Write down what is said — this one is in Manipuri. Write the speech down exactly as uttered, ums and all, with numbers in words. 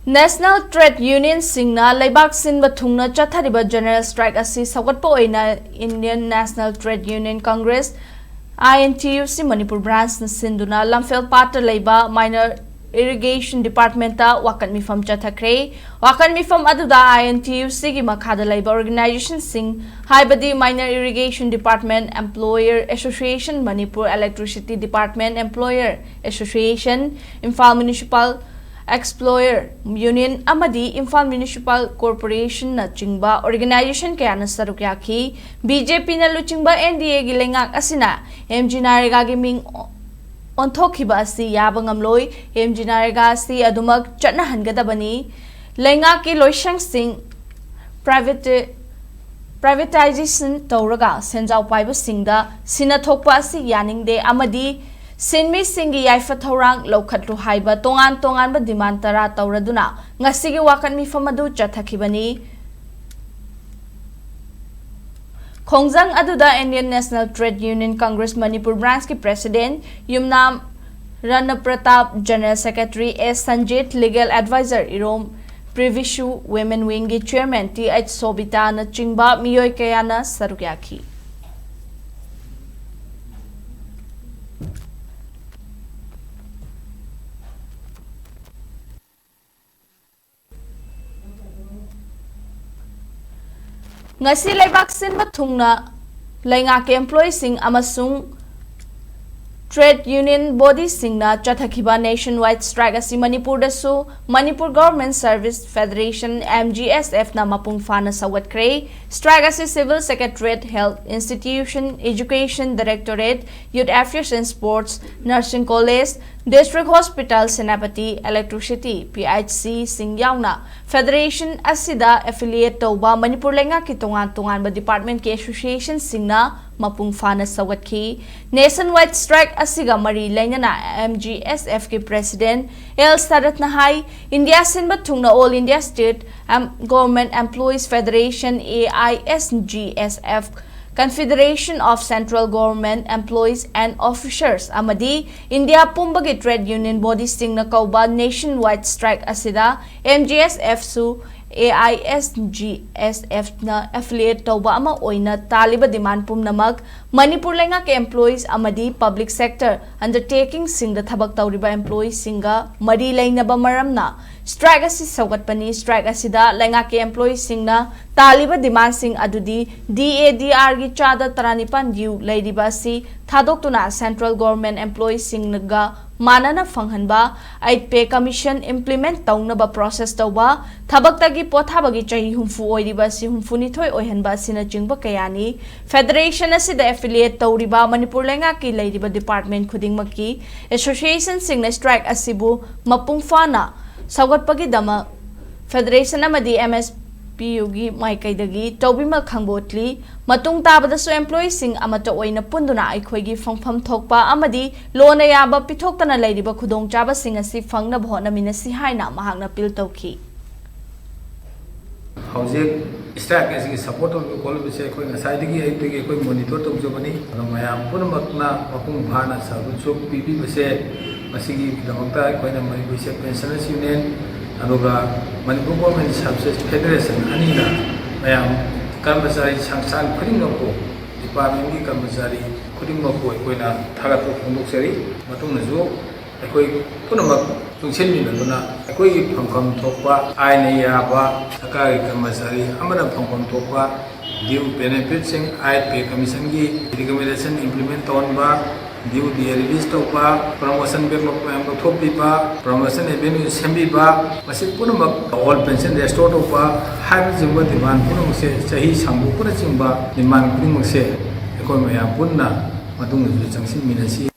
National Trade Unionꯁꯤꯡꯅ ꯂꯩꯕꯥꯛ ꯁꯤꯟꯕ ꯊꯨꯡꯅ ꯆꯠꯊꯔꯤꯕ General Strike ꯑꯁꯤ ꯁꯧꯒꯠꯄ ꯑꯣꯏꯅ Indian National Trade Union Congress, I N T U C, Manipur branchꯅ ꯁꯤꯟꯗꯨꯅ ꯂꯝꯐꯦꯜ ꯄꯥꯠꯇ ꯂꯩꯕ Minor Irrigation Departmentꯇ ꯋꯥꯀꯠ ꯃꯤꯐꯝ ꯆꯠꯊꯈ꯭ꯔꯦ꯫ ꯋꯥꯀꯠ ꯃꯤꯐꯝ ꯑꯗꯨꯗ I N T U Cꯒꯤ ꯃꯈꯥꯗ ꯂꯩꯕ organizationꯁꯤꯡ, ꯍꯥꯏꯕꯗꯤ Minor Irrigation Department Employer Association, Manipur Electricity Department Employer Association, Imphal Municipal Employer Union ꯑꯃꯗꯤ Imphal Municipal Corporationꯅꯆꯤꯡꯕ organization ꯀꯌꯥꯅ ꯁꯔꯨꯛ ꯌꯥꯈꯤ꯫ B J Pꯅ ꯂꯨꯆꯤꯡꯕ N D Aꯒꯤ ꯂꯩꯉꯥꯛ ꯑꯁꯤꯅ M G NREGAꯒꯤ ꯃꯤꯡ ꯑꯣꯟꯊꯣꯛꯈꯤꯕ ꯑꯁꯤ ꯌꯥꯕ ꯉꯝꯂꯣꯏ꯫ M G NREGA ꯑꯁꯤ ꯑꯗꯨꯃꯛ ꯆꯠꯅꯍꯟꯒꯗꯕꯅꯤ꯫ ꯂꯩꯉꯥꯛꯀꯤ ꯂꯣꯏꯁꯪꯁꯤꯡ private, privatization ꯇꯧꯔꯒ ꯁꯦꯟꯖꯥꯎ ꯄꯥꯏꯕꯁꯤꯡꯗ ꯁꯤꯟꯅꯊꯣꯛꯄ ꯑꯁꯤ ꯌꯥꯅꯤꯡꯗꯦ ꯑꯃꯗꯤ ꯁꯤꯟꯃꯤꯁꯤꯡꯒꯤ ꯌꯥꯏꯐ ꯊꯧꯔꯥꯡ ꯂꯧꯈꯠꯂꯨ ꯍꯥꯏꯕ ꯇꯣꯉꯥꯟ ꯇꯣꯉꯥꯟꯕ demand ꯇꯔꯥ ꯇꯧꯔꯗꯨꯅ ꯉꯁꯤꯒꯤ ꯋꯥꯀꯠ ꯃꯤꯐꯝ ꯑꯗꯨ ꯆꯠꯊꯈꯤꯕꯅꯤ꯫ ꯈꯣꯡꯖꯪ ꯑꯗꯨꯗ Indian National Trade Union Congress Manipur Branchꯀꯤ President ꯌꯨꯝꯅꯥꯝ ꯔꯅ Pratap, General Secretary S Sanjit, Legal Advisor ꯏꯔꯣꯝ ꯄ꯭ꯔꯤꯚꯤꯁꯨ, Women Wingꯒꯤ Chairman T H ꯁꯣꯕꯤꯇꯥꯅꯆꯤꯡꯕ ꯃꯤꯑꯣꯏ ꯀꯌꯥꯅ ꯁꯔꯨꯛ ꯌꯥꯈꯤ꯫ ꯉꯁꯤ ꯂꯩꯕꯥꯛ ꯁꯤꯟꯕ ꯊꯨꯡꯅ ꯂꯩꯉꯥꯛꯀꯤ employeeꯁꯤꯡ ꯑꯃꯁꯨꯡ trade union bodyꯁꯤꯡꯅ ꯆꯠꯊꯈꯤꯕ nationwide strike ꯑꯁꯤ ꯃꯅꯤꯄꯨꯔꯗꯁꯨ Manipur Government Service Federation, M G S Fꯅ ꯃꯄꯨꯡ ꯐꯥꯅ ꯁꯧꯒꯠꯈ꯭ꯔꯦ꯫ Strike ꯑꯁꯤ Civil Secretariat, Health Institution, Education Directorate, Youth Affairs and Sports, Nursing College, District Hospital Senapati, Electricity, P H Cꯁꯤꯡ ꯌꯥꯎꯅ Federation ꯑꯁꯤꯗ affiliate ꯇꯧꯕ ꯃꯅꯤꯄꯨꯔ ꯂꯩꯉꯥꯛꯀꯤ ꯇꯣꯉꯥꯟ ꯇꯣꯉꯥꯟꯕ departmentꯀꯤ associationꯁꯤꯡꯅ ꯃꯄꯨꯡ ꯐꯥꯅ ꯁꯧꯒꯠꯈꯤ꯫ Nationwide strike ꯑꯁꯤꯒ ꯃꯔꯤ ꯂꯩꯅꯅ M G S Fꯀꯤ President L ꯁꯔꯠꯅ ꯍꯥꯏ, India ꯁꯤꯟꯕ ꯊꯨꯡꯅ All India State Em-, Government Employees Federation, A I S G S F, Confederation of Central Government Employees and Officers ꯑꯃꯗꯤ ꯏꯟꯗꯤꯌꯥ ꯄꯨꯝꯕꯒꯤ ꯇ꯭ꯔꯦꯗ ꯌꯨꯅꯤꯌꯟ ꯕꯣꯗꯤꯁꯤꯡꯅ ꯀꯧꯕ ꯅꯦꯁꯟ ꯋꯥꯏꯗ ꯁ꯭ꯇ꯭ꯔꯥꯏꯛ ꯑꯁꯤꯗ ꯑꯦꯝ ꯖꯤ ꯑꯦꯁ ꯑꯦꯐꯁꯨ A I S G S ꯑꯦꯐꯅ ꯑꯦꯐꯤꯂꯤꯌꯦꯠ ꯇꯧꯕ ꯑꯃ ꯑꯣꯏꯅ ꯇꯥꯜꯂꯤꯕ ꯗꯤꯃꯥꯟ ꯄꯨꯝꯅꯃꯛ ꯃꯅꯤꯄꯨꯔ ꯂꯩꯉꯥꯛꯀꯤ ꯑꯦꯝꯄ꯭ꯂꯣꯌꯤꯁ ꯑꯃꯗꯤ ꯄꯕ꯭ꯂꯤꯛ ꯁꯦꯛꯇꯔ ꯑꯟꯗꯔꯇꯦꯀꯤꯡꯁꯤꯡꯗ ꯊꯕꯛ ꯇꯧꯔꯤꯕ ꯑꯦꯝꯄ꯭ꯂꯣꯌꯤꯁꯤꯡꯒ ꯃꯔꯤ ꯂꯩꯅꯕ ꯃꯔꯝꯅ ꯁ꯭ꯇ꯭ꯔꯥꯏꯛ ꯑꯁꯤ ꯁꯧꯒꯠꯄꯅꯤ꯫ ꯁ꯭ꯇ꯭ꯔꯥꯏꯛ ꯑꯁꯤꯗ ꯂꯩꯉꯥꯛꯀꯤ ꯑꯦꯝꯄ꯭ꯂꯣꯌꯤꯁꯤꯡꯅ ꯇꯥꯜꯂꯤꯕ ꯗꯤꯃꯥꯟꯁꯤꯡ ꯑꯗꯨꯗꯤ ꯗꯤ ꯑꯦ ꯗꯤ ꯑꯥꯔꯒꯤ ꯆꯥꯗ ꯇꯔꯥꯅꯤꯄꯥꯟ ꯗ꯭ꯌꯨ ꯂꯩꯔꯤꯕ ꯑꯁꯤ ꯊꯥꯗꯣꯛꯇꯨꯅ ꯁꯦꯟꯇ꯭ꯔꯦꯜ ꯒꯣꯚꯔꯟꯃꯦꯟꯠ ꯑꯦꯝꯄ꯭ꯂꯣꯌꯤꯁꯤꯡꯒ ꯃꯥꯟꯅꯅ ꯐꯪꯍꯟꯕ, ꯑꯩꯠ ꯄꯦ ꯀꯃꯤꯁꯟ ꯏꯝꯄ꯭ꯂꯤꯃꯦꯟꯠ ꯇꯧꯅꯕ ꯄ꯭ꯔꯣꯁꯦꯁ ꯇꯧꯕ, ꯊꯕꯛꯇꯒꯤ ꯄꯣꯊꯥꯕꯒꯤ ꯆꯍꯤ ꯍꯨꯝꯐꯨ ꯑꯣꯏꯔꯤꯕ ꯑꯁꯤ ꯍꯨꯝꯐꯨꯅꯤꯊꯣꯏ ꯑꯣꯏꯍꯟꯕ ꯑꯁꯤꯅꯆꯤꯡꯕ ꯀꯌꯥꯅꯤ꯫ ꯐꯦꯗꯔꯦꯁꯟ ꯑꯁꯤꯗ ꯑꯦꯐꯤꯂꯤꯌꯦꯠ ꯇꯧꯔꯤꯕ ꯃꯅꯤꯄꯨꯔ ꯂꯩꯉꯥꯛꯀꯤ ꯂꯩꯔꯤꯕ ꯗꯤꯄꯥꯔꯠꯃꯦꯟꯠ ꯈꯨꯗꯤꯡꯃꯛꯀꯤ ꯑꯦꯁꯣꯁꯤꯌꯦꯁꯟꯁꯤꯡꯅ ꯁ꯭ꯇ꯭ꯔꯥꯏꯛ ꯑꯁꯤꯕꯨ ꯃꯄꯨꯡ ꯐꯥꯅ ꯁꯧꯒꯠꯄꯒꯤꯗꯃꯛ ꯐꯦꯗꯔꯦꯁꯟ ꯑꯃꯗꯤ ꯑꯦꯝ ꯑꯦꯁ ꯄꯤ ꯌꯨꯒꯤ ꯃꯥꯏꯀꯩꯗꯒꯤ ꯇꯧꯕꯤꯃꯜ ꯈꯪꯕꯣꯠꯂꯤ꯫ ꯃꯇꯨꯡ ꯇꯥꯕꯗꯁꯨ ꯑꯦꯝꯄ꯭ꯂꯣꯌꯤꯁꯤꯡ ꯑꯃꯠꯇ ꯑꯣꯏꯅ ꯄꯨꯟꯗꯨꯅ ꯑꯩꯈꯣꯏꯒꯤ ꯐꯪꯐꯝ ꯊꯣꯛꯄ ꯑꯃꯗꯤ ꯂꯣꯟꯅ ꯌꯥꯕ ꯄꯤꯊꯣꯛꯇꯅ ꯂꯩꯔꯤꯕ ꯈꯨꯗꯣꯡꯆꯥꯕꯁꯤꯡ ꯑꯁꯤ ꯐꯪꯅꯕ ꯍꯣꯠꯅꯃꯤꯟꯅꯁꯤ ꯍꯥꯏꯅ ꯃꯍꯥꯛꯅ ꯑꯄꯤꯜ ꯇꯧꯈꯤ꯫ ꯍꯧꯖꯤꯛ ꯁ꯭ꯇ꯭ꯔꯥꯏꯛ ꯑꯁꯤꯒꯤ ꯁꯄꯣꯔꯠ ꯇꯧꯔꯤꯕ ꯈꯣꯠꯂꯤꯕꯁꯦ ꯑꯩꯈꯣꯏ ꯉꯁꯥꯏꯗꯒꯤ ꯑꯌꯨꯛꯇꯒꯤ ꯑꯩꯈꯣꯏ ꯃꯣꯅꯤꯇꯔ ꯇꯧꯖꯕꯅꯤ꯫ ꯑꯗꯣ ꯃꯌꯥꯝ ꯄꯨꯝꯅꯃꯛꯅ ꯃꯄꯨꯡ ꯐꯥꯅ ꯁꯔꯚꯤꯁꯁꯨ ꯄꯤꯕꯤꯕꯁꯦ, ꯃꯁꯤꯒꯤꯗꯃꯛꯇ ꯑꯩꯈꯣꯏꯅ ꯃꯅꯤꯄꯨꯔ ꯁꯦꯠ ꯄꯦꯟꯁꯅꯔꯁ ꯌꯨꯅꯤꯌꯟ ꯑꯗꯨꯒ ꯃꯅꯤꯄꯨꯔ ꯒꯣꯔꯃꯦꯟ ꯁꯔꯚꯤꯁꯦꯁ ꯐꯦꯗꯔꯦꯁꯟ ꯑꯅꯤꯅ ꯃꯌꯥꯝ ꯀꯔꯃꯆꯥꯔꯤ ꯁꯪꯁꯊꯥꯟ ꯈꯨꯗꯤꯡꯃꯛꯄꯨ, ꯗꯤꯄꯥꯔꯠꯃꯦꯟꯒꯤ ꯀꯔꯃꯆꯥꯔꯤ ꯈꯨꯗꯤꯡꯃꯛꯄꯨ ꯑꯩꯈꯣꯏꯅ ꯊꯥꯒꯠꯄ ꯐꯣꯡꯗꯣꯛꯆꯔꯤ꯫ ꯃꯇꯨꯡꯗꯁꯨ ꯑꯩꯈꯣꯏ ꯄꯨꯝꯅꯃꯛ ꯆꯨꯡꯁꯤꯟꯃꯤꯟꯅꯗꯨꯅ ꯑꯩꯈꯣꯏꯒꯤ ꯐꯪꯐꯝ ꯊꯣꯛꯄ ꯑꯥꯏꯟꯅ ꯌꯥꯕ ꯁꯔꯀꯥꯔꯒꯤ ꯀꯔꯃꯆꯥꯔꯤ ꯑꯃꯅ ꯐꯪꯐꯝ ꯊꯣꯛꯄ ꯗ꯭ꯌꯨ ꯕꯦꯅꯤꯐꯤꯠꯁꯤꯡ, ꯑꯥꯏꯠ ꯄꯦ ꯀꯃꯤꯁꯟꯒꯤ ꯔꯤꯀꯃꯦꯟꯗꯦꯁꯟ ꯏꯝꯄ꯭ꯂꯤꯃꯦꯟꯠ ꯇꯧꯍꯟꯕ, ꯗ꯭ꯌꯨ ꯗꯤ ꯑꯦ ꯔꯤꯂꯤꯖ ꯇꯧꯕ, ꯄ꯭ꯔꯃꯣꯁꯟ ꯕꯦꯛꯂꯣꯛ ꯃꯌꯥꯝ ꯂꯧꯊꯣꯛꯄꯤꯕ, ꯄ꯭ꯔꯃꯣꯁꯟ ꯑꯦꯚꯦꯅ꯭ꯌꯨ ꯁꯦꯝꯕꯤꯕ, ꯃꯁꯤ ꯄꯨꯝꯅꯃꯛ ꯑꯣꯜ ꯄꯦꯟꯁꯟ ꯔꯦꯁꯇꯣꯔ ꯇꯧꯕ ꯍꯥꯏꯕꯅꯆꯤꯡꯕ ꯗꯤꯃꯥꯟ ꯄꯨꯝꯅꯃꯛꯁꯦ, ꯆꯍꯤ ꯁꯥꯡꯗꯣꯛꯄꯅꯆꯤꯡꯕ ꯗꯤꯃꯥꯟ ꯈꯨꯗꯤꯡꯃꯛꯁꯦ ꯑꯩꯈꯣꯏ ꯃꯌꯥꯝ ꯄꯨꯟꯅ ꯃꯇꯨꯡꯗꯁꯨ ꯆꯪꯁꯤꯟꯃꯤꯟꯅꯁꯤ꯫